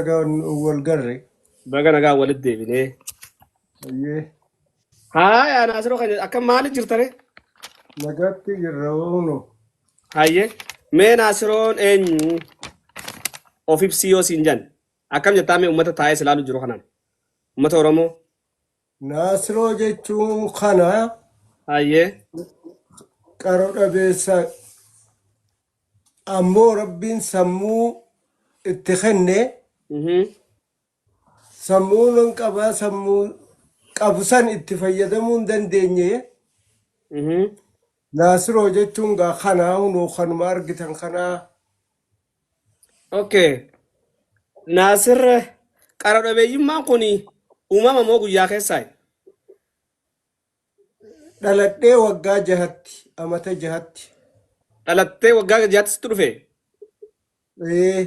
Nagaan wal garre. Baga nagaan walitti deebinee. Hayyee. Haaya Naasiroo keenya akkam maali jirtare? Nagaatti jirra hono. Hayyee. Mee Naasiroon eenyu? Of ibsii yoo siin jan. Akkam jettaa mee uummata taa'ee si ilaalu jiru kanaan? Uummata Oromoo. Naasiroo jechuun kana Hayyee. qaro dhabeessa ammoo Rabbiin sammuu itti kenne sammuu nan qabaa sammuu qabu san itti fayyadamuu hin dandeenye. Naasiroo jechuun gaa kanaa hunoo kanuma argitan kanaa. Okay. Naasir qara dhabeeyyummaan kun uumama moo guyyaa keessaa? Dhaladhee waggaa jahatti, amata jahatti. Dhalattee waggaa jahatti sitti dhufe? Ee.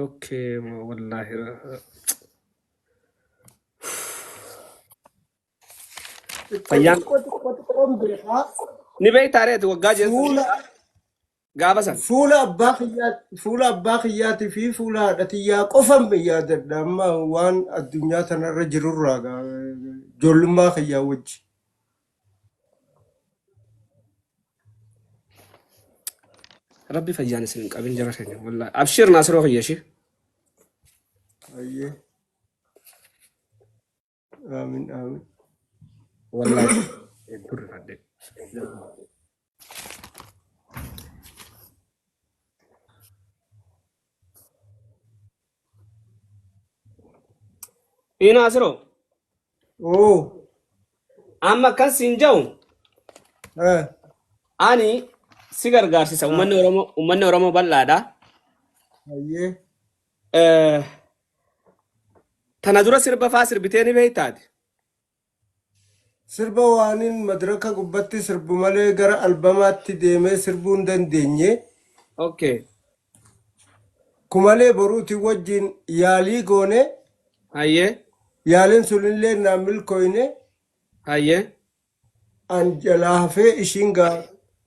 Okay, wallaahi. Xiqqoo Fayyaan xiqqoo xiqqoo xiqqoon beekaa. ni beektaa reeti waggaa jahatti Fuula gaafa san. Fuula abbaa kiyyaa fuula abbaa kiyyaatii fi fuula haadha tiyyaa qofan yaadadha amma waan addunyaa tanarra jirurraa gaa, ijoollummaa kiyyaa wajji. Rabbi fayyaan isin hin qabin jara keenya wallahi. Abshir Naasiroo kiyya ishee. Hayyee. Aamin aamin. Wallahi hedduu rifadhe. Ii Naasiroo Oo. amma akkan siin jedhu Eh. ani si gargaarsisa uummanni Oromoo bal'aadha. Hayyee. Tana dura sirba faa sirbitee ni beektaati. Sirba waanin madraka gubbatti sirbu malee gara albamaatti deemee sirbuu hin dandeenye. Okay. Kumalee boruuti wajjin yaalii goone. Hayyee. Yaaliin sunillee naan milkooyne. Hayyee. An jalaa hafee ishiin gaa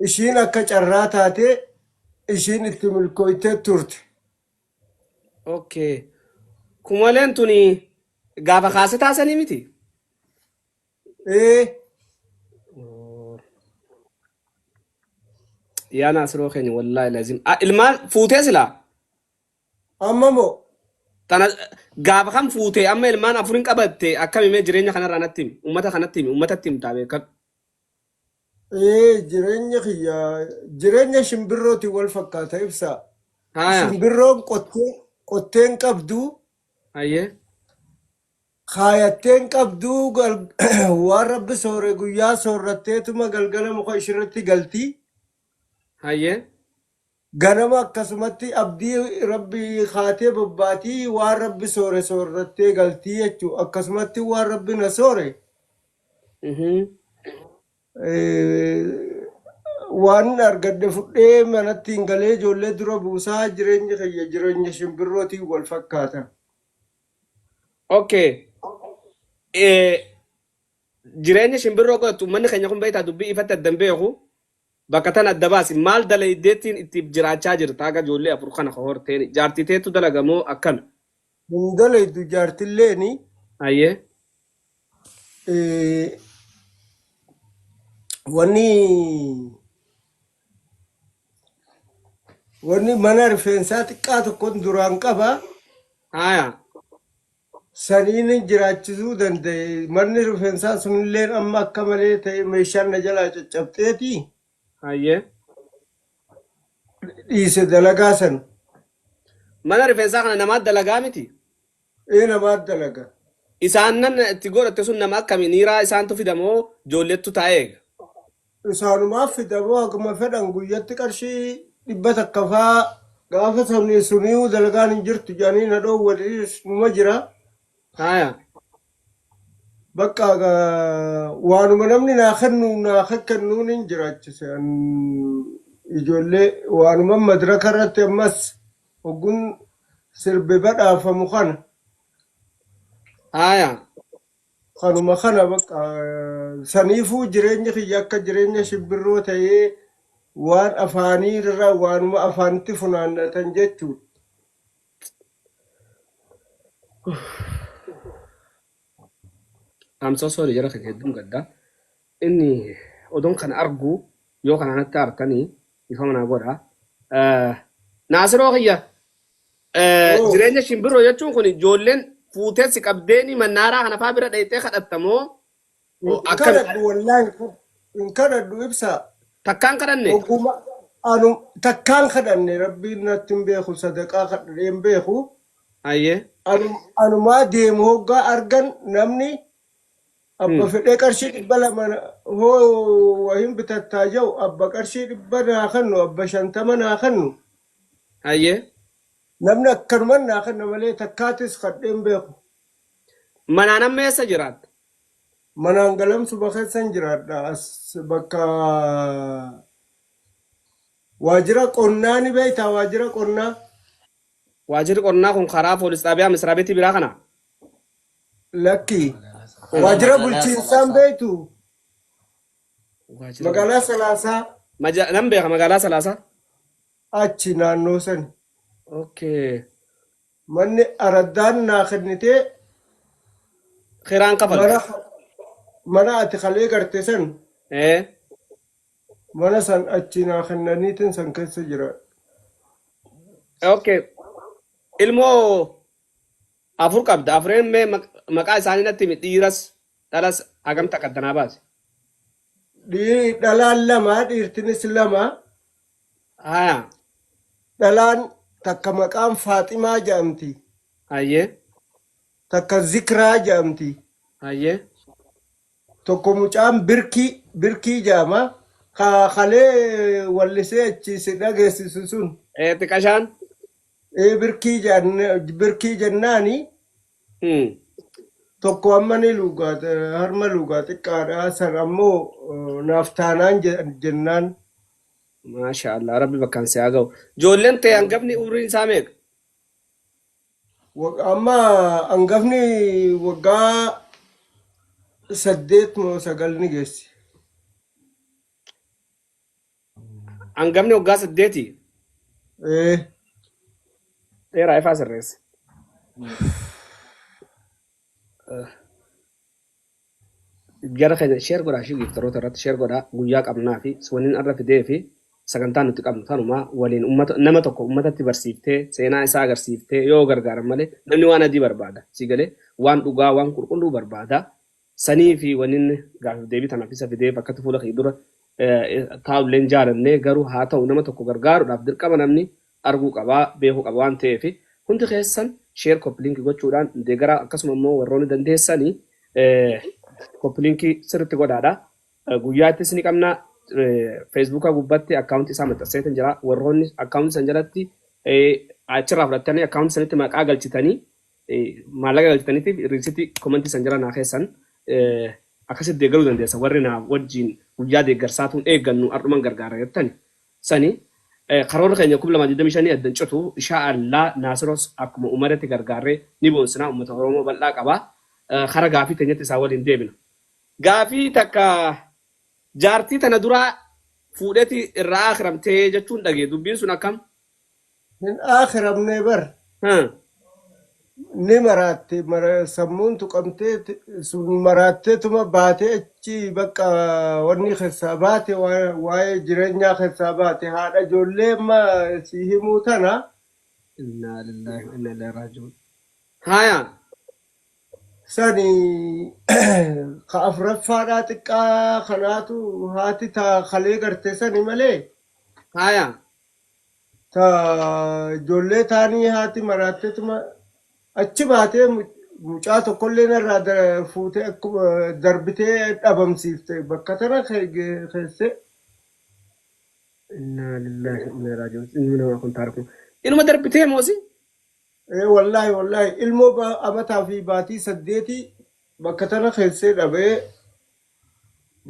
ishiin akka carraa taatee ishiin itti milkooytee turte. Okay. Kumaleen tuni gaafa kaase taasanii miti. Ee. Yaa Naasiroo keenya wallaahi lazim. Ah, ilmaan fuutee silaa? Amma moo? Tana gaafa kam fuutee amma ilmaan afurin qabatte akkami mee jireenya kanarraa natti himi. Uummata kanatti himi. Uummatatti himtaa beekadhu. Ee jireenya kiyya jireenya shimbirrooti wal fakkaata ibsa. Haaya. Shimbirroon qottee qotteen qabdu Hayyee. kaayatteen qabdu waan rabbi soore guyyaa soorratteetuma galgala muka ishirratti galti. Hayyee. Ganama akkasumatti abdii rabbi kaatee bobbaatii waan rabbi soore soorrattee galtii jechuu akkasumatti waan rabbi na soore waan argadhe fudhee manatti hin galee ijoollee dura buusaa jireenyi kiyya jireenya shimbirrootiin wal fakkaata. Okay. Jireenya shimbirroo godhatu uummanni keenya kun beektaa dubbii ifatti adda hin beeku. Bakka tana adda baasi maal dalaydeettiin itti jiraachaa jirta haga ijoollee afur kana horteen jaartii teetu dalaga moo akkami? Hin dalaydu jaartilleeni. Hayyee. Wanni mana rifeensaa xiqqaa tokkon duraan qaba. Haaya. Saniin jiraachisuu danda'e. Manni rifeensaa sunilleen amma akka malee ta'e meeshaan na jalaa caccabxeeti. Hayyee. Dhiise dalagaa san. Mana rifeensaa kana namaat dalagaa miti. Ee namaat dalaga. Isaan nan itti godhatte sun nama akkami niiraa isaantu fida moo ijoollettu taa'ee eega? Isaanumaaf fida moo haguma fedhan guyyatti qarshii 100 faa gaafa suni suniyuu dalagaan hin jirtu jedhanii na dhoowwanis numa jira. Haaya. Bakka waanuma namni naa kennu naa kennuun hin jiraachise. Ijoollee waanuma madraka irratti ammas hoggun sirbe badhaafamu kana. Haaya. Kanuma kana bakka saniifuu jireenyi kiyya akka jireenya shimbirroo ta'ee waan afaanii irra waanuma afaanitti funaannatan jechuudha. I'm so sorry jara kan hedduun gaddaa. Inni odoon kana argu yoo kana natti artanii ifa manaa godha. Naasiroo kiyya Oo. jireenya shimbirroo jechuun kun ijoolleen fuutee si qabdeeni mannaaraa kana faa bira dhayxee kadhattamoo Hin akkam kadhadhu wallaahi hin kadhadhu ibsaa. takkaan kadhanne? Oguma anu takkaan kadhanne rabbiin natti hin beeku sadaqaa kadhadhee hin beeku. Ayyee. Anumaa deemu hoggaa argan namni abba fedhee qarshii 200 hoo wahin bitattaa jiru abba qarshii 100 naa kennu abba 50 naa kennu Ayyee. namni akkanuman naa kenna malee takkaatis kadhee hin beeku. Manaan amma eessa jiraatta? Manaan galamsuma keessan jiraadha as bakka waajjira qonnaa ni beektaa waajjira qonnaa. Waajjirri qonnaa kun karaa poolis xaabiyaa misraa beetii biraa kana? Lakki waajjira Magaalaa bulchiinsaan Salaasaa. beektu Waajjira magaalaa Salaasaa Nan beeka magaalaa Salaasaa. achi naannoo sani. Okay. Manni araddaan naa kennitee Kiraan mana kafalta. mana ati kalee garte san mana san achi naa kennaniitiin san keessa jira. Okay. Ilmoo afur qabda. Afureen mee maqaa isaanii natti himi. Dhiiras dhalas hagam takka addanaa baase. Dhalaan lama dhiirtinis lama. Haya. Dhalaan takka maqaan Faaximaa jedhamti. Hayyee. Takka Zikraa jedhamti. Hayyee. Tokko mucaan Birkii Birkii jedhama. Ka kalee wallisee achi si dhageessisu sun. Xiqqashaan. Ee Birkii Birkii jennaani tokko amma ni lugaa harma lugaa xiqqaadha san ammoo naaf taanaan jennaan. Maasha Allah rabbi bakkaan si haa ga'u. Ijoolleen ta'e hangafni umriin isaa meeqa? Amma hangafni waggaa 8 moo 9 ni geessi. Hangafni waggaa 8. Ee. Dheeraa ifaa sirreesse. Gara keenya share godhaa ishii giiftaroota irratti share godhaa guyyaa qabnaa fi waliin arra fidee fi sagantaa nuti qabnu tanuma waliin ummata nama tokko ummatatti barsiiftee seenaa isaa agarsiiftee yoo gargaaran malee namni waan adii barbaada si galee waan dhugaa waan qulqulluu barbaada sanii fi waliin gaafiif deebii tanaaf isa fidee bakkatti fuula kee dura taa'ulleen jaalannee garuu haa ta'u nama tokko gargaaruudhaaf dirqama namni arguu qabaa beekuu qaba waan ta'eef hundi keessan share copy link gochuudhaan deeggaraa akkasuma immoo warroonni dandeessanii copy link sirriitti godhaadha. Guyyaattis ni qabna feesbuuka gubbatti akkaawuntii isaa maxxanseetan jira warroonni akkaawuntii san jalatti achirraa fudhattanii akkaawuntii sanitti maqaa galchitanii maallaqa galchitaniitiif riisitii komantii san jala naa keessan akkasitti deeggaruu dandeessa warri naa wajjin guyyaa deeggarsaatuun eeggannu ardhuman gargaara jettani sani karoorri keenya 2025 addan citu insha Allah Naasiros akkuma umaretti gargaarree ni boonsinaa uummata Oromoo bal'aa qaba. Kara gaafii teenyatti isaa waliin deebina. Gaafii takka jaartii tana duraa fuudheeti irraa akiramtee jechuun dhagee dubbiin sun akkam? Hin akhiramne bar. Ni maraatte sammuun tuqamtee sun maraatteetuma baatee achi bakka wanni keessaa baate waa'ee jireenyaa keessaa baate haadha ijoollee amma si himuu tana. Innaa lillahi wa innaa ilaihi raaji'uun. Haya. Sani ka afuraffaadhaa xiqqaa kanaatu haati ta kalee garte sani malee. Haya. Ta ijoollee taanii haati maraatteetuma achi baatee mucaa tokkollee narraa fuutee akkuma darbitee dhabamsiifte bakka tana keesse. Innaa lillahi wa innaa ilaihi raaji'uun. Ilmi namaa kun taariku. Inuma darbitee moosi? Ee wallaahi wallaahi ilmoo amataa fi baatii 8 bakka tana keessee dhabee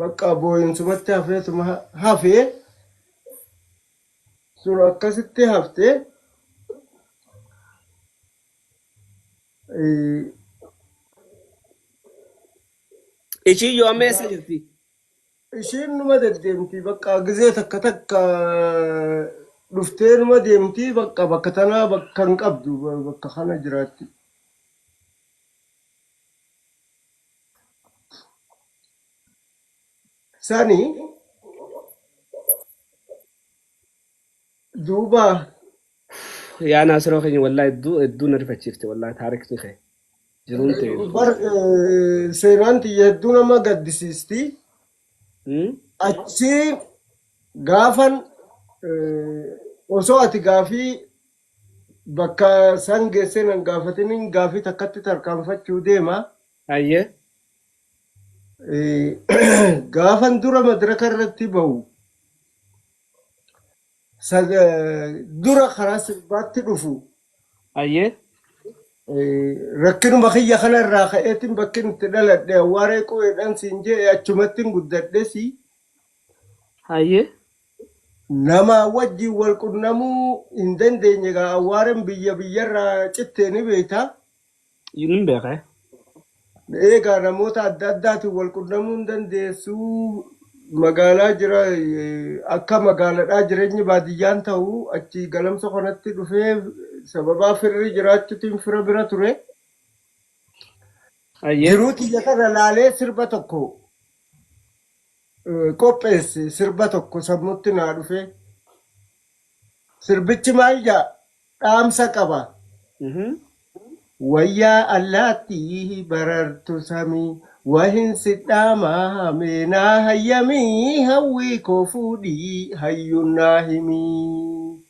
bakka boo'insumatti hafeetuma hafee sun akkasitti haftee. Ishii yoo amma eessa jirti? Ishiin numa deddeemti bakka gizee takka takka dhuftee numa deemti bakka bakka tanaa bakka hin qabdu bakka kana jiraatti. Sani duuba Yaa Naasiroo keenya wallaahi hedduu hedduu na rifachiifte wallaahi taarikni kee. Jiruun ta'e hedduu. Bar seenaan tiyya hedduu nama gaddisiisti. Achi gaafan osoo ati gaafii bakka san geessee nan gaafatiniin gaafii takkatti tarkaanfachuu deema. Hayyee. Gaafan dura madraka irratti bahu dura karaa sirbaatti dhufu Hayyee. Rakkinuma kiyya kanarraa ka'eetiin bakki itti dhaladhe awwaaree qu'eedhaan siin jedhe achumatti guddadhesi. Hayyee. Nama wajjin wal qunnamuu hin dandeenye egaa awwaareen biyya biyyarraa cittee ni beekta. Nin beeka. Egaa namoota adda addaatiin wal qunnamuu hin dandeessu. Magaalaa jira akka magaalaadhaa jireenyi baadiyyaan ta'u achi galamsa kanatti dhufee sababaa firri jiraachuutiin fira bira ture. Hayyee. Jiruu tiyya kana laalee sirba tokko qopheesse sirba tokko sammuutti naa dhufe. Sirbichi maal jedha? Dhaamsa qaba. Wayyaa allaattii barartu samii wahin sidhaamaa meenaa hayyamii hawwii koo fuudhii hayyuun naa himii.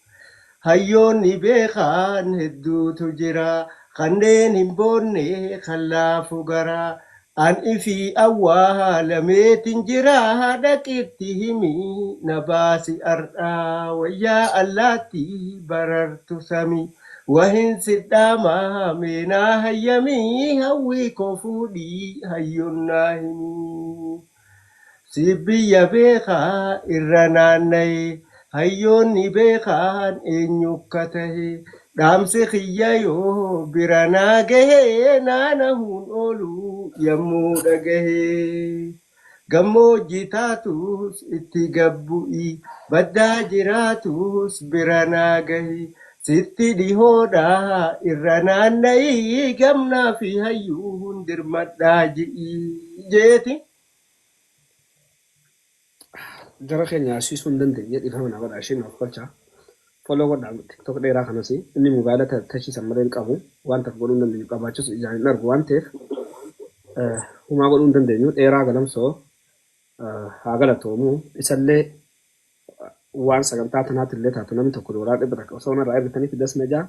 Hayyoonni beekan hedduutu jira kanneen hin boonne kan laafu garaa. An ifii awwaalameetin jira dhaqitti himii na baasi ardhaa wayyaa allaattii barartu samii. Wahin sidhaamaa meenaa hayyamii hawwii koo fuudhii hayyuun naa himii. Si biyya beekaa irra naanna'e hayyoonni beekaan eenyu akka tahe dhaamsi kiyya yoo bira naa gahe naanahuun oolu yommuu dhagahe. Gammoojjii taatus itti gabbu'i baddaa jiraatus bira naa gahi. Sitti dhihoodha irra naanna'i gamnaa fi hayyuun dirmadhaa ji'i jeeti. Jara keenya asiisuu hin dandeenye dhiifama na godhaa isheen of galchaa. Follow godhaa TikTok dheeraa kanas inni mobaayila tashiisan malee hin qabu waan takka godhuu hin dandeenyu qabaachus ijaan hin argu waan ta'eef humaa godhuu hin dandeenyu dheeraa galamsoo haa galatoomu isallee waan sagantaa tanaatti illee taatu namni tokko doolaara 100 osoo narraa ergitanii fidas na jaa.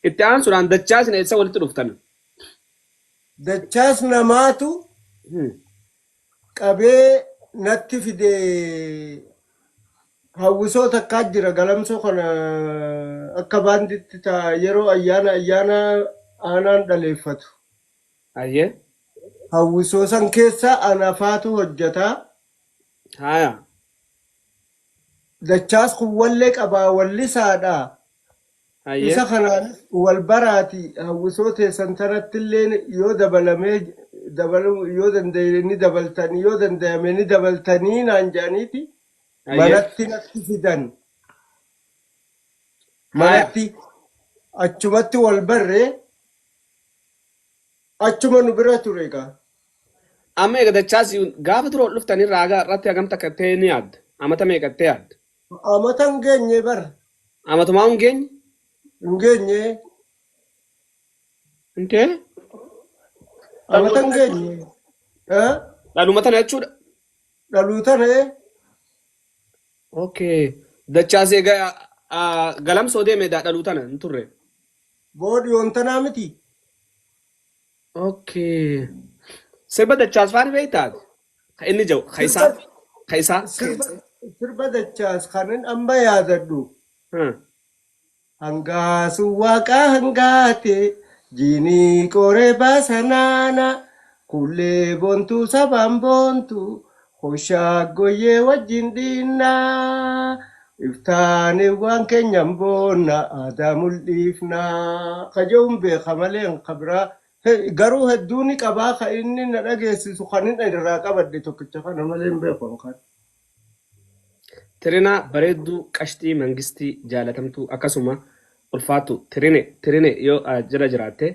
Itti aansuudhaan dachaa isin eessa walitti dhuftan? Dachaas namaatu qabee natti fide hawwisoo takkaa jira galamsoo kana akka baanditti ta'a yeroo ayyaana ayyaana aanaan dhaleeffatu. Hayyee. Hawwisoo san keessa anafaatu hojjetaa. Haaya. Dachaas kun wallee qabaa wallisaadha. Hayyee. Isa kanaanis wal baraati hawwisoo teessan tanatti illee yoo dabalamee dabaluu yoo danda'e ni dabaltanii yoo danda'ame ni dabaltanii naan jedhaniiti Hayyee. manatti natti fidan. Haaya. Manatti achumatti wal barree achuma nu bira ture egaa. Amma eega dachaas gaafa dura ol dhuftan irraa haga irratti hagam takka ta'e ni yaadda. Amata meeqa ta'e yaadda? Amata hin geenye bar. Amatumaa hin geenye? Hin geenye. Intee? Amata hin geenye. Dhaluma tana jechuudha. Dhaluu tana. Okay. Dachaas eega galamsoo deeme daa dhaluu tana hin turre. Boodhi yoontanaa miti. Okay. Sirba dachaas faani beektaa? Ka inni jedhu ka isaa ka isaa. Sirba dachaas kanin amma yaadadhu. Hangaasu waaqa hangaate jiinii qoree baasanaana kullee boontuu sabaan boontu hoshaaggoyyee wajjin dhiinnaa iftaani waan keenyan boonna aadaa mul'iifnaa kaje'uun beeka malee hin kabiraa garuu hedduu ni qabaa ka inni na dhageessisu kan inni irraa qabadhe tokkicha kana malee hin beeku kan. Tirinaa bareedduu qashxii mangistii jaalatamtuu akkasuma ulfaattu tirine tirine yoo jala jiraatte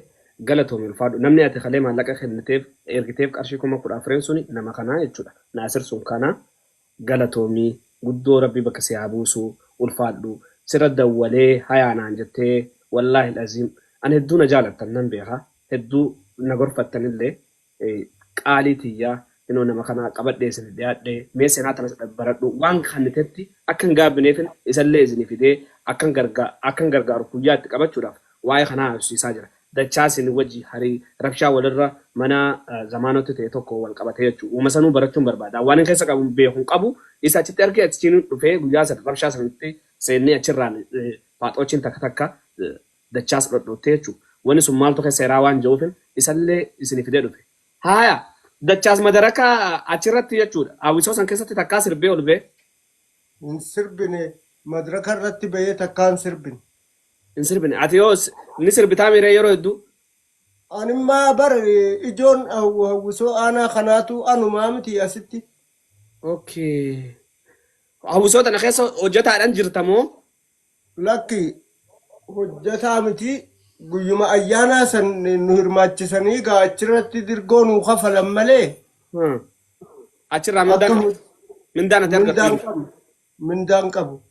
galatoomi ulfaadhu namni ati kalee maallaqa kenniteef ergiteef qarshii 14,000 suni nama kanaa jechuudha. Naasir sun kana Galatoomii guddoo rabbi bakka si haa buusu ulfaadhu sirra dawwalee hayaanaan jettee wallaahi aziim ani hedduu na jaalattan nan beeka hedduu na gorfattanillee qaalii tiyyaa inoo nama kanaa qabadhee isin dhiyaadhee mee seenaa tanas baradhu waan kannitetti akka hin gaabbineefin isallee isinii fidee akkan gargaaru guyyaa itti qabachuudhaaf waa'ee kanaa haasofsiisaa jira. Dachaa isin wajji harii rabshaa walirra mana zamaanoti ta'e tokko wal qabatee jechuudha. Uuma sanuu barachuun barbaada. Waan hin keessa qabu beeku hin qabu isa achitti argee achiin dhufee guyyaa sana rabshaa sanitti seennee achirraan faaxoochiin takka takka dachaas dhodhoottee jechuudha. Wanni sun maaltu keessa yaraa waan jiruufin isallee isinii fidee dhufe. Haaya dachaas madaraka achirratti jechuudha. Hawwisoo san keessatti takkaa sirbee ol bee. Hin sirbine madaraka irratti bahee takkaan sirbine. Hin sirbine. Ati yoo ni sirbitaa miiree yeroo hedduu. Animmaa bar ijoon hawwisoo aanaa kanaatu anumaa miti asitti. Okay. Hawwisoo tana keessa hojjetaadhaan jirta moo? Lakki hojjetaa miti guyyuma ayyaanaa san nu hirmaachisanii gaa achirratti dirgoo nuu kafalan malee. Achirraa mindaan mindaan ati argattu. Mindaan qabu.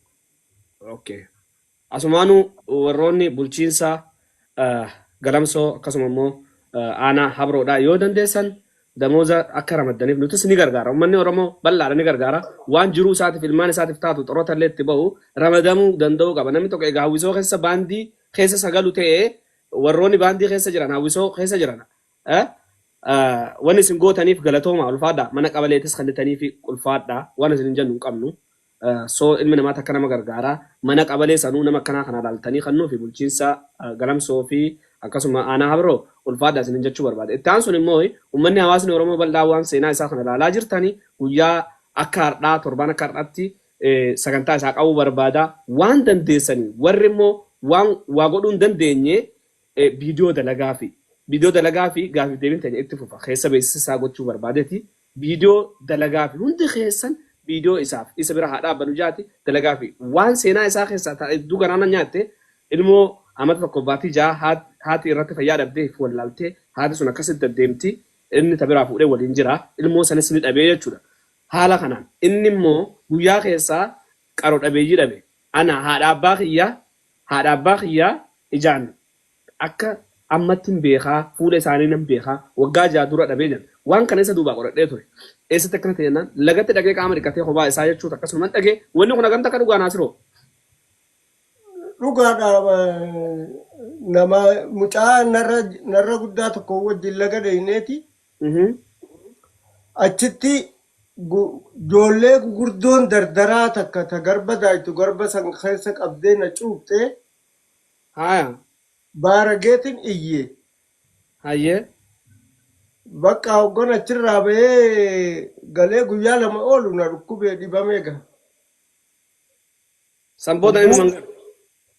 Okay. Asumaanuu warroonni bulchiinsa galamsoo akkasuma immoo aanaa habroodhaa yoo dandeessan damooza akka ramaddaniif nutis ni gargaara. Uummanni Oromoo bal'aadha ni gargaara. Waan jiruu isaatiif ilmaan isaatiif taatu xoroota illee itti bahu ramadamuu danda'uu qaba. Namni tokko egaa hawwisoo keessa baandii keessa sagalu ta'ee warroonni baandii keessa jiran hawwisoo keessa jiran wanni isin gootaniif galatooma ulfaadha. Mana qabaleetis kennitaniif ulfaadha. Waan isin hin jennu hin qabnu. So ilmi namaa takka nama gargaara. Mana qabalee sanuu nama akkanaa kana ilaaltanii kennuu fi bulchiinsa galamsoo fi akkasuma aanaa habroo ulfaadha isin jechuu barbaada. Itti aansuun immoo uummanni hawaasni Oromoo bal'aa waan seenaa isaa kana ilaalaa jirtanii guyyaa akka har'aa torbaan akka har'aatti sagantaa isaa qabuu barbaada. Waan dandeessanii warri immoo waan waa godhuu hin dandeenye viidiyoo dalagaa fi viidiyoo dalagaa fi gaafiif deebiin teenya itti fufa. Keessa beeksisa isaa gochuu barbaadeeti. Viidiyoo dalagaa fi hundi keessan viidiyoo isaaf isa bira haa dhaabbannu jaati dalagaa fi waan seenaa isaa keessaa ta'a hedduu garaana nyaatte ilmoo amata tokko baatii ja'a haati irratti fayyaa dhabdee if wallaaltee haati sun akkasitti deddeemti inni ta biraa fuudhee waliin jira ilmoo sanis ni dhabee jechuudha. Haala kanaan inni immoo guyyaa keessaa qaroo dhabeeyyii dhabe ana haadha abbaa kiyyaa ijaan akka ammatti hin beekaa fuula isaanii nan beekaa waggaa ja'a dura dhabee jira. Waan kana isa duubaa qoradhee ture. Eessatti akkana ta'e jennaan lagatti dhaqee qaama dhiqatee kophaa isaa jechuudha akkasuma dhaqee wanni kun hagamta akka dhugaa naasiroo. Dhugaadha nama mucaa narra guddaa tokko wajjin laga dheyneeti. Achitti ijoollee gugurdoon dardaraa takka ta garba daaytu garba san keessa qabdee na cuuphxee. Haaya. Baarageetiin iyye. Hayyee. Bakka hoggan achirraa bahee galee guyyaa lama oolu na dhukkubee dhibamee gaha. San booda inni mangalu.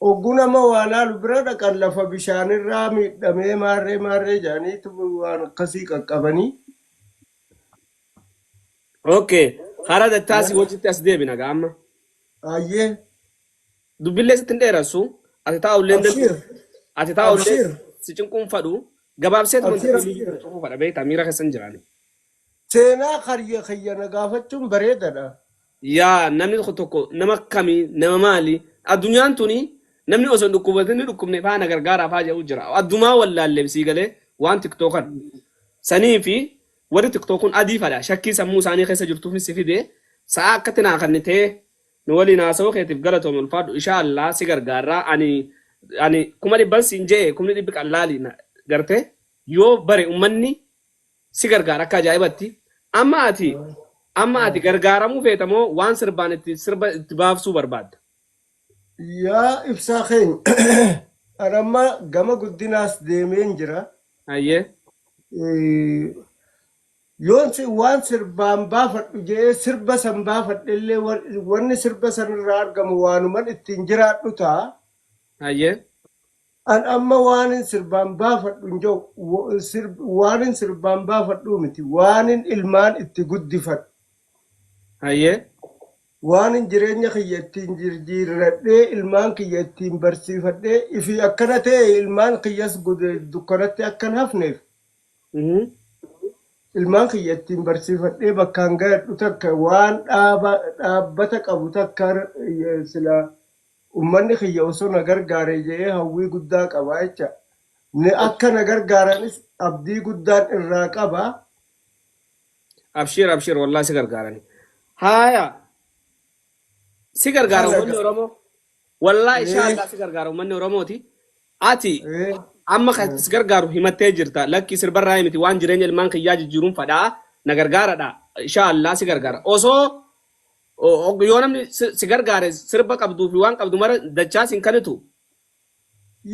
Ogguu nama waa laalu bira dhaqan lafa bishaanirraa miidhamee maarree maarree jedhaniitu waan akkasii qaqqabanii. Okay. Karaa dachaasii wajjitti as deebina gaa amma. Hayyee. Dubbillee sitti hin dheeressu. Ati taa'ullee Abshiir. Ati taa'ullee Abshiir. si cinquun fadhu. Gabaabsee Abshiir abshiir. cufuu fadha beektaa miira keessa hin jiraani. Seenaa karya kiyya na gaafachuun bareedaadha. Yaa namni tokko nama akkamii nama maali addunyaan tuni namni osoo hin dhukkubatin ni dhukkubne faana gargaaraa faa jedhu jira. Addumaa wallaallee sii galee waan tiktookan sanii fi warri tiktookuun adii fadha shakkii sammuu isaanii keessa jirtuuf si fide sa'a akkatti naa kannitee nu waliin haasa'uu keetiif galatoome ulfaadhu insha Allah si gargaarraa ani 100,000 siin je'e 100,000 qallaali garte yoo bare uummanni si gargaara akka ajaa'ibatti amma ati gargaaramuu feetamoo waan sirbaan itti sirba itti baafsuu barbaadda. Yaa ibsaa keenya ani amma gama guddinaas deemeen jira. Hayyee. Yoon waan sirbaan baafadhu jedhee sirba san baafadhe illee wanni sirba sanirraa argamu waanuman ittiin jiraadhu ta'a. Hayyee. An amma waanin sirbaan baafadhu hin jiru waanin sirbaan baafadhu miti waanin ilmaan itti guddifadhu. Hayyee. Waanin jireenya kiyya ittiin jijjiirradhee ilmaan kiyya ittiin barsiifadhee ifi akkana ta'e ilmaan kiyyas dukkanatti akkan hafneef. Ilmaan kiyya ittiin barsiifadhee bakkaan gahadhu takka waan dhaabbata qabu takka sila ummanni kiyya osoo na gargaare jedhee hawwii guddaa qaba jecha. Ni akka na gargaaranis abdii guddaan irraa qaba. Abshiir abshiir wallahi si gargaarani. Haaya si gargaara Kana uummanni Oromoo. Wallahi insha eh Allah si gargaara uummanni Oromooti. Ati eh amma kan si gargaaru himattee jirta. Lakki sirbarraa miti waan jireenya ilmaan kiyyaa jijjiiruun fadhaa na gargaaradha. Insha Allah si gargaara. Osoo yoo namni si gargaare sirba qabduu fi waan qabdu mara dachaa sin kanitu.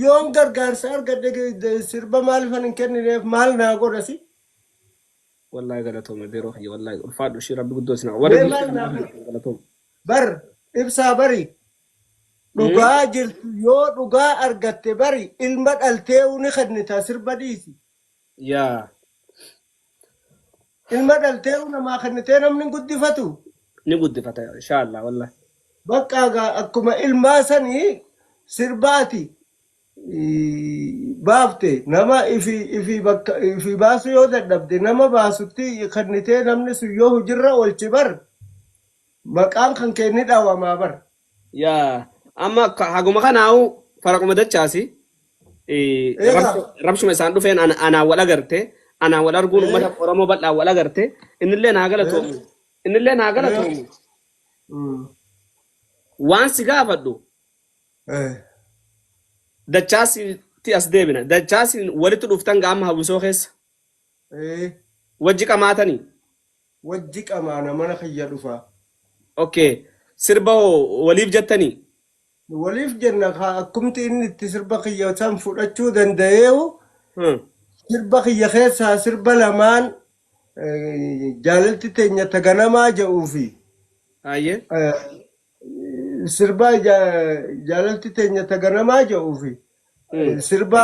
Yoon gargaarsa argadhe sirba maaliifan hin kennineef maal naa godhasi? Wallahi galatoome beeroo kiyya wallahi ulfaadhu ishii rabbi guddoo isin warri Mee maal naa godha? galatoome. Bar ibsaa bari dhugaa jirtu yoo dhugaa argatte bari ilma dhaltee ni kennita sirba dhiisi. Yaa Ilma dhaltee namaa kennitee namni hin guddifatu. Ni guddifata insha Allah wallahi. Bakka gaa akkuma ilmaa sanii sirbaati baafte nama ifi bakka ifi baasu yoo dadhabde nama baasutti kennitee namni sun yoo hojirra oolche bar maqaan kan kee ni dhawamaa bar. Yaa amma haguma kanaa'u faraquma dachaasi Egaa rabshuma isaan dhufeen anaan wal agarte anaan wal arguun uummata Oromoo bal'aan wal agarte innillee naa galatoomu innillee naa galatoomu waan si gaafadhu dachaasitti as deebina dachaasiin walitti dhuftan gaama hawwisoo keessa wajji qamaatanii. Wajji qamaana mana kiyya dhufa. Okay, sirba hoo waliif jettanii? Waliif jenna kaa akkumti inni itti sirba kiyya san fudhachuu danda'eewu sirba kiyya keessaa sirba lamaan jaalalti teenya taganamaa jedhuu fi Ayyee. Sirba jaalalti teenya taganamaa jedhuu fi sirba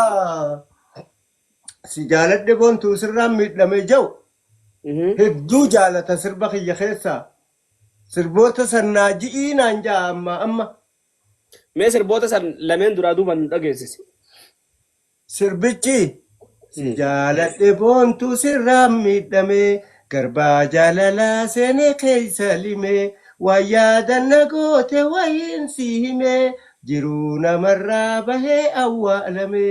si jaaladhe boontuu sirraan miidhame jedhu hedduu jaalata sirba kiyya keessaa. Sirboota sannaa ji'ii naan ja'a amma amma. Mee sirboota san lameen duraa duuban nu dhageessisi. Sirbichi si jaaladhe boontuu sirraan miidhame garbaa jaalalaa seenee keessa lime waan yaadanna goote wayiin si hime jiruu namarraa bahee awwaalame.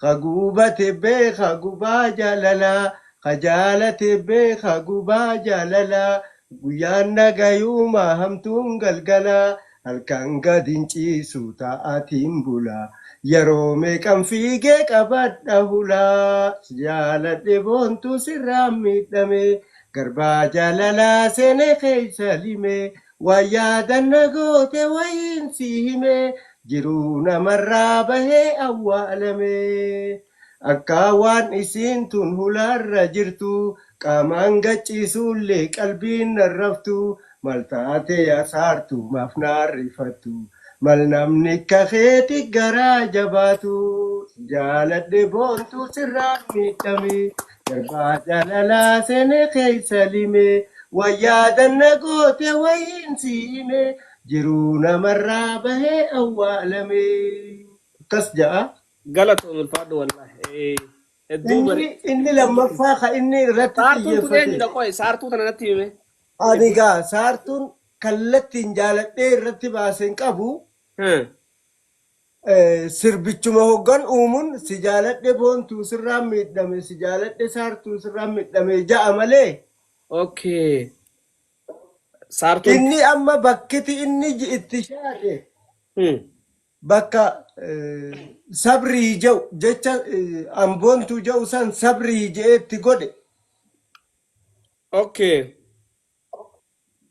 Ka gubate beeka gubaa jaalalaa ka jaalate beeka gubaa jaalalaa guyyaan nagayuuma hamtuun galgalaa halkan gad hin ciisu ta'atiin bulaa yeroo meeqan fiigee qabadha hulaa si jaaladhe boontuu sirraan miidhame garbaa jaalalaa seenee keessa lime waan yaadanna goote wayiin si hime jiruu namarraa bahee awwaalame. Akka waan isiin tun hulaarra jirtu qaamaan gachiisuullee qalbiin narraftu mal taate yasaartu maaf naarrifattu mal namni kakeeti garaa jabaatu jaaladhe boontuu sirraa miidhame garbaa jaalalaa seenee keessa lime waan yaadanna goote wayiin si hime jiruu namarraa bahee awwaalame. Akkas ja'a. Galatoom ulfaadhu wallahi. Hedduu Inni inni lammaffaa ka inni irratti Saartuun tun xiyyeeffate. eenyudha qoy saartuu tana natti hime. Ani gaa saartuun kallattiin jaaladhee irratti baaseen qabu sirbichuma hoggan uumuun si jaaladhe boontuu sirraan miidhame si jaaladhe saartuu sirraan miidhame ja'a malee Okay. Saartuun. Inni amma bakkiti inni itti shaake bakka sabrii jedhu jecha amboontuu jedhu san sabrii jedhee itti godhe.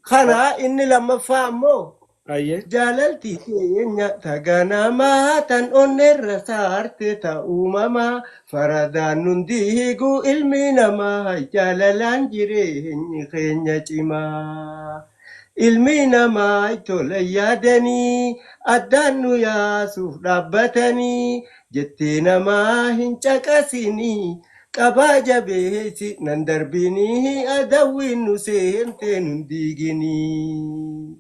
Kana inni lammaffaa ammoo Ayyee. Jaalalti keenya taganamaa tan onneerra saarte ta uumamaa faradaan nun diigu ilmi namaa jaalalaan jireenyi keenya cimaa. Ilmi namaa tola yaadanii addaan nu yaasuuf dhaabbatanii jettee namaa hin caqasinii qabaa jabeessi nan darbinii adawwiin nu seentee nun diiginii.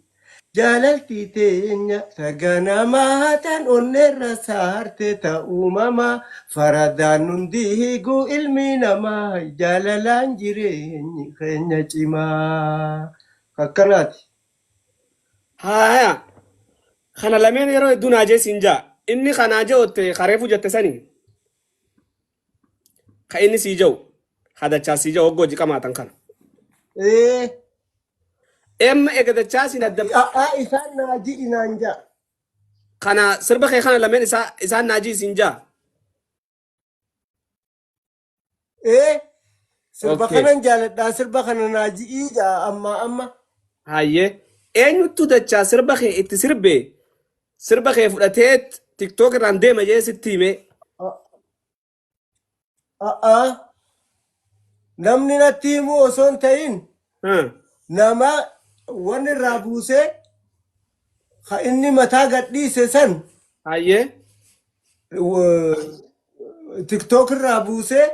Jaalalti teenya ta ganamaa tan onneerra saarte ta uumamaa faradaan nun diigu ilmi namaa jaalalaan jireenyi keenya cimaa. Akkanaati. Haaya. Kana lameen yeroo hedduu naajee siin jaa. Inni kanaa ja'otte kareefu jette sanii. Ka inni sii ja'u. Hadachaa sii ja'u hoggoo jiqamaatan kana. Ee. Emma ega dachaa siin adda A'aa isaan naajii inaan ja'a. Kana sirba kee kana lameen isaa isaan naajii siin jaa. Ee sirba Okay. kanan jaaladhaa sirba kana naajii ja'a ammaa amma. Hayyee. Eenyuttu dachaa sirba kee itti sirbe sirba kee fudhatee TikTok irraan deema jee sitti hime. A'aa namni natti himuu osoo hin ta'in nama wanni irraa buusee ka inni mataa gadhiise san Hayyee. TikTok irraa buusee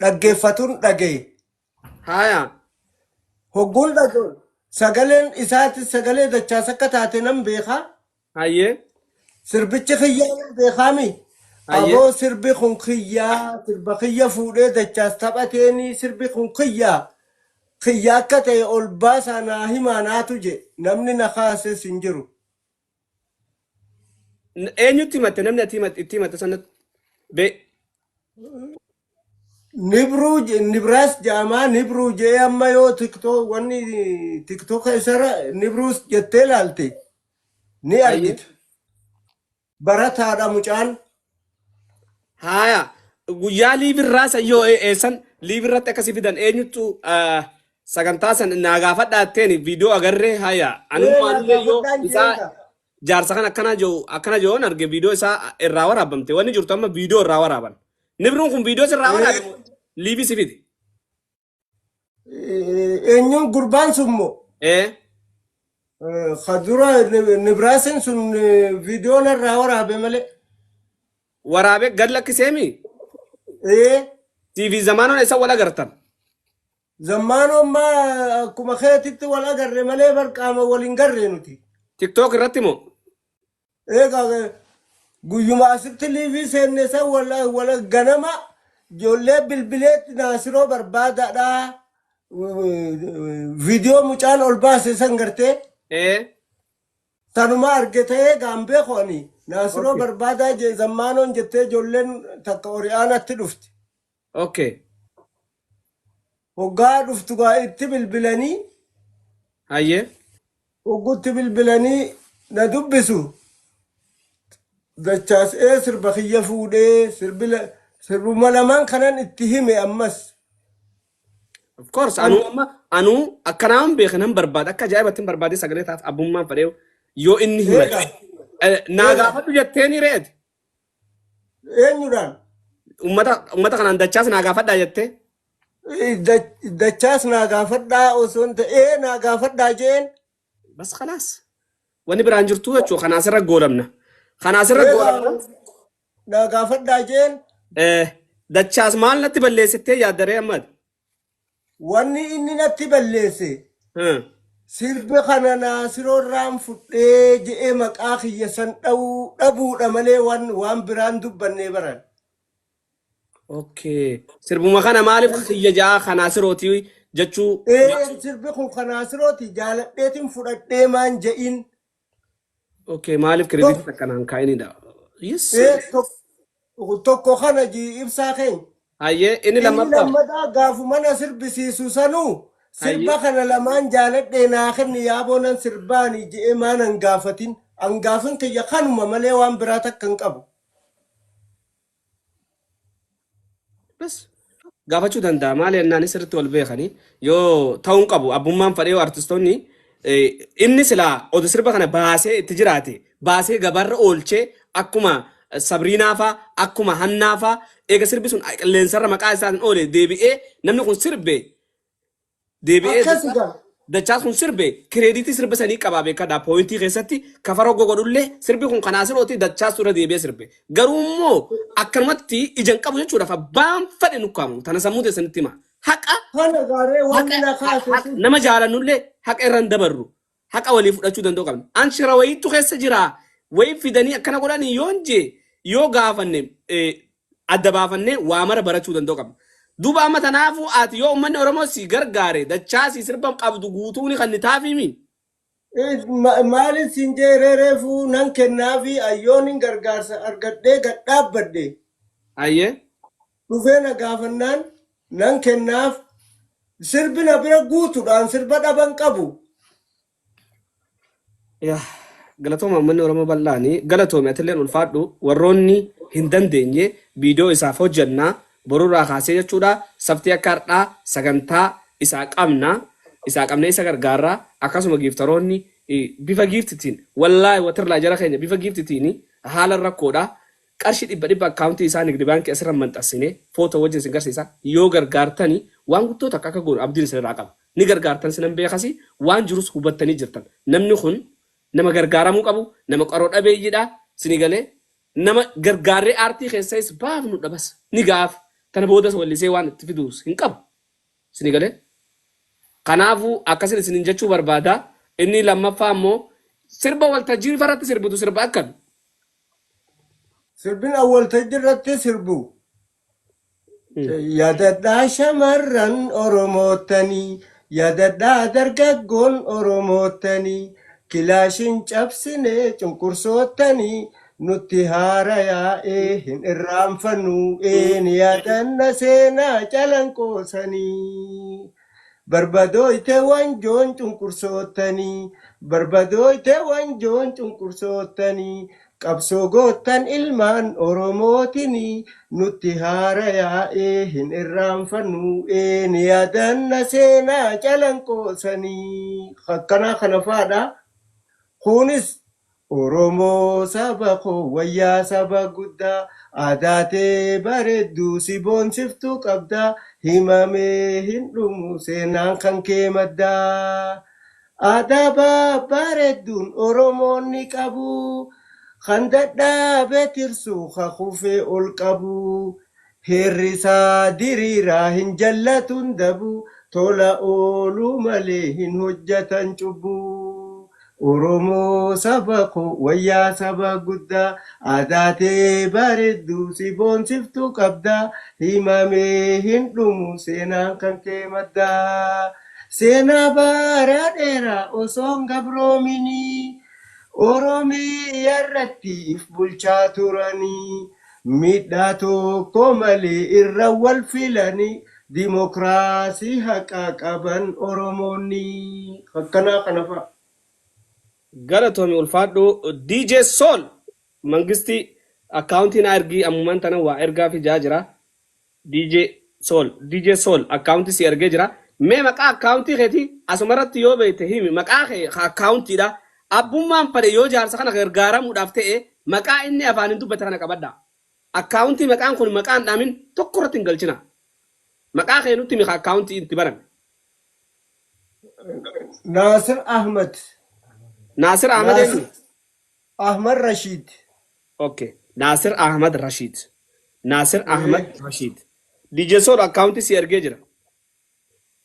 dhaggeeffatuun dhagaye. Haya. Hogguun dhagaye sagaleen isaati sagalee dachaas akka taate nan beekaa. Hayyee. Sirbichi kiyyaa nan beekaami. Hayyee. Aboo sirbi kun kiyyaa sirba kiyya fuudhee dachaas taphateenii sirbi kun kiyyaa kiyya akka ta'e ol baasaa naa himaa naatu je namni na kaases hin jiru. Eenyutti himatte namni ati itti himatte sanatti? Be Nibruu Nibraas jedhamaa Nibruu jedhee amma yoo tiktook wanni tiktoka isarra Nibruus jettee ilaalte ni argita. Barataadha mucaan. Haaya guyyaa liivirraa san yoo eessan liivirratti akkasi fidan eenyuttu sagantaa san naa gaafadhaa jetteen viidiyoo agarree haaya Ee naa anummaanillee yoo gaafadhaan isaa jeeta. jaarsa kan akkana jiru akkana jiruun arge viidiyoo isaa irraa waraabamte wanni jirtu amma viidiyoo irraa waraaban. Nibruun kun viidiyoo irraa waraabe Ee moo liivii si fide? Eenyuun gurbaan sun moo? Ee Ka dura Nibraasin sun viidiyoo narraa waraabe malee. Waraabee gad lakkiseemi? Ee TV zamaanoon isa wal agartan. Zammaanoon maa akkuma keetitti wal agarre malee bar qaama wal hin garre nuti. TikTok irratti moo? Egaa guyyuma asitti liivii seenne san wal wal ganama ijoollee bilbileetti naasiroo barbaadaadha. Viidiyoo mucaan ol baase san gartee Ee. tanuma arge ta'ee gaan beeku ani naasiroo Okay. barbaadaa jee zammaanoon jettee ijoolleen takka ori'aanatti dhufte. Okay. Hoggaa dhuftu gaa itti bilbilanii Hayyee. hoggutti bilbilanii na dubbisu. Dachaas ee sirba kiyya fuudhee sirbila sirbuma lamaan kanan itti hime ammas. Of course anuu amma anuu akkanaan beeka nan barbaada akka ajaa'ibatti hin barbaade sagalee taaf abbummaan fedhee yoo inni himate. Eega Naa eega gaafadhu jetteeni reeti. Eenyudhaan? Ummata kanaan dachaas naa gaafadhaa jettee. Dachaas naa gaafadhaa osoo hin ta'e ee naa gaafadhaa jeen. Bas khalaas. Wanni biraan jirtu jechuudha. Kanaa asirra goolabna. Kanaa asirra Ee goolabna. Naa gaafadhaa jeen. Dachaas maal natti balleessittee yaaddaree ammaati? Wanni inni natti balleesse sirba kana Naasiroorraan fudhee je'ee maqaa kiyya san dhawuu dhabuudha malee waan waan biraan dubbannee baran. Okay. Sirbuma kana maaliif kiyya ja'a kan Naasirootii jechuu Ee sirbi kun kan Naasirooti jaaladheetiin fudhadhee maan je'in. Okay, maaliif kireeditii akkanaan kaa'inidha? Yes. Ee tokko kana jii ibsaa keenya. Hayyee inni Inni lammaffaa. lammataa gaafuma na sirbisiisu sanuu sirba Hayyee. kana lamaan jaaladhee naa kenni yaaboo nan sirbaani je'ee maan an gaafatin. An gaafin kiyya kanuma malee waan biraa takka hin qabu. Bas gaafachuu danda'a maali jennaan sirriitti wal beekanii yoo ta'uun qabu abbummaan fedhee artistoonni inni silaa oduu sirba kana baasee itti jiraate baasee gabaarra oolchee akkuma Sabriinaa faa akkuma Hannaa faa eega sirbi sun qilleensarra maqaa isaatiin oole deebi'ee namni kun sirbe deebi'ee Akkasi gaa. Dachaas kun sirbe kireeditii sirba sanii qabaa beekadhaa pooyintii keessatti kafaroo gogodhullee sirbi kun kanaa sirooti dachaas irra deebi'ee sirbe garuu immoo akkanumatti ija hin qabu jechuudhaaf abbaan fedhe nukkaamu tana sammuu teessanitti hima Haqa Kana gaaree wanni haqa na kaase haqa sun. nama jaalannullee haqa irra hin dabarru. Haqa walii fudhachuu danda'u qabna. An shira wayiitu keessa jira. Wayii fidanii akkana godhanii yoon jee yoo gaafanne adda baafannee waa mara barachuu danda'u qabna. Duuba amma tanaafuu ati yoo uummanni Oromoo si gargaare dachaa si sirba qabdu guutuu ni kan taafimi. Maalin siin jee reefuu nan kennaafi ayyoon hin gargaarsa argadhee gad dhaabbadhe. Ayyee. Dhufee na gaafannaan nan kennaaf sirbi na bira guutuudhaan sirba dhaban qabu. Yaa galatooma uummanni Oromoo bal'aanii galatoome atilleen ulfaadhu warroonni hin dandeenye viidiyoo isaaf hojjannaa borurraa kaasee jechuudha sabtii akka har'aa sagantaa isaa qabna isaa qabnee isa gargaarraa akkasuma giiftaroonni bifa giiftitiin wallaahi watirlaa jara keenya bifa giiftitiin haala rakkoodha qarshii dhibba dhibba akkaawuntii isaa nigdi baankii asirra maxxansine footoo wajjin isin garsiisa yoo gargaartani waan guddoo takka akka goonu abdiin isinirraa qaba ni gargaartan sinan beekasi waan jirus hubattanii jirtan namni kun nama gargaaramuu qabu nama qaroo dhabeeyyiidha sini galee nama gargaarree aartii keessais baafnu dhabas ni gaaf tana boodas wallisee waan itti fiduus hin qabu sini galee kanaafuu akkasin isinin jechuu barbaada inni lammaffaa immoo sirba waltajjii irratti sirbitu sirba akkami Sirbin awwaltajji irratti sirbu. Yaadadhaa shamarran Oromoottanii, yaadadhaa dargaggoon Oromoottanii, kilaashin cabsinee cunqursoottanii, nutti haara yaa'ee hin irraanfannu, een yaadanna seenaa calanqoosanii. Barbadooyte wanjoon cunqursoottanii, barbadooyte wanjoon cunqursoottanii, qabsoo goottan ilmaan Oromootinii, nutti haara yaa'ee hin irraanfannu, een yaadanna seenaa calanqoosanii. Akkanaa kana faadha. Kunis Oromoo saba koo wayyaa saba guddaa aadaa tee bareedduu si boonsiftuu qabdaa himamee hin dhumu seenaan kan kee maddaa. Aadaa babbareedduun Oromoonni qabu kan dadhabe tirsu kakufee ol qabu. Heerri isaa diriiraa hin jallatuun dabu tola ooluu malee hin hojjetan cubbuu. Oromoo saba koo wayyaa saba guddaa aadaa tee bareedduu si boonsiftuu qabdaa himamee hin dhumu seenaan kan kee maddaa. Seenaa bara dheeraa osoo hin gabroominii Oromiyaa irratti if bulchaa turanii miidhaa tokko malee irra wal filanii dimokiraasii haqaa qaban Oromoonni. Akkanaa kana fa'a. Galatoomi ulfaadhu DJ Sol mangistii akkaawuntii na ergii ammumaan tana waa ergaa fi jaa jira. DJ Sol DJ Sol akkaawuntii si ergee jira. Mee maqaa akkaawuntii keetii asumarratti yoo beekte himi maqaa kee akkaawuntiidha. Abbummaan fedhe yoo jaarsa kana gargaaramuudhaaf ta'e maqaa inni afaaniin dubbate kana qabadha. Akkaawuntii maqaan kun maqaan dhaamin tokko irratti hin galchina. Maqaa kee nutti himi akkaawuntii itti barame. Naasir Ahmad. Naasir Ahmad Naasir eenyu? Ahmad Rashid. Okay. Naasir Ahmad Rashid. Naasir Ahmad Rashid. DJ Sol akkaawuntii si ergee jira.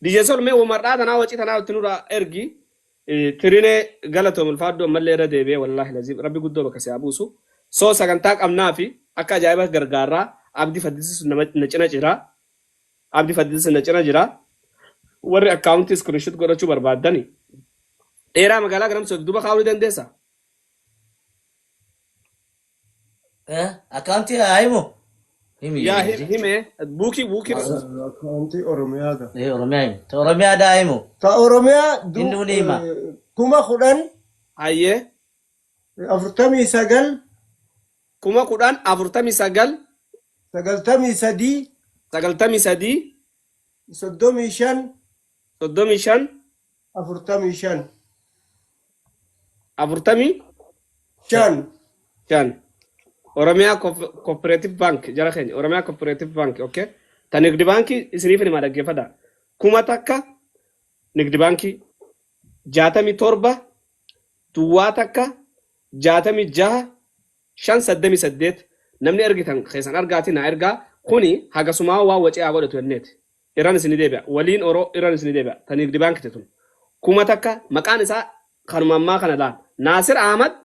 DJ Sol mee umarraa tanaa wacii tanaa itti nurraa ergi. Tirinee galatoom ulfaadhu ammallee irra deebi'ee wallaahi laziim rabbi guddoo bakka si haa buusu. So sagantaa qabnaa fi akka ajaa'iba gargaarraa abdii faddisiisu nama na cina jira. Abdii faddisiisu na cina jira. Warri akkaawuntii screenshot godhachuu barbaaddani. Dheeraa magaalaa garamsoo duuba kaa'uu ni dandeessaa? Akkaawuntii haa himu? Himi. Yaa hime buukii buukii Akkaawuntii Oromiyaadha. Oromiyaa himi. Ta Oromiyaa daa himu. Ta Oromiyaa Inni ni hima. 10,000 hayyee 49 10,000 49 93 93 35 35 45 45 5. 5 Oromiyaa Cooperative Bank jara keenya Oromiyaa Cooperative Bank okay ta nigdi baankii isiniif hima dhaggeeffadha 1000 nigdi baankii 67 01 66 588 namni ergitan keessan argaatii naa ergaa kuni hagasumaa waa wacee haa godhatu jenneeti. Irraan isin deebi'a. Waliin Oroo irraan isin deebi'a. Taniif dibaankite tun. 1000 maqaan isaa kanuma ammaa kana laal. Naasir Ahmad.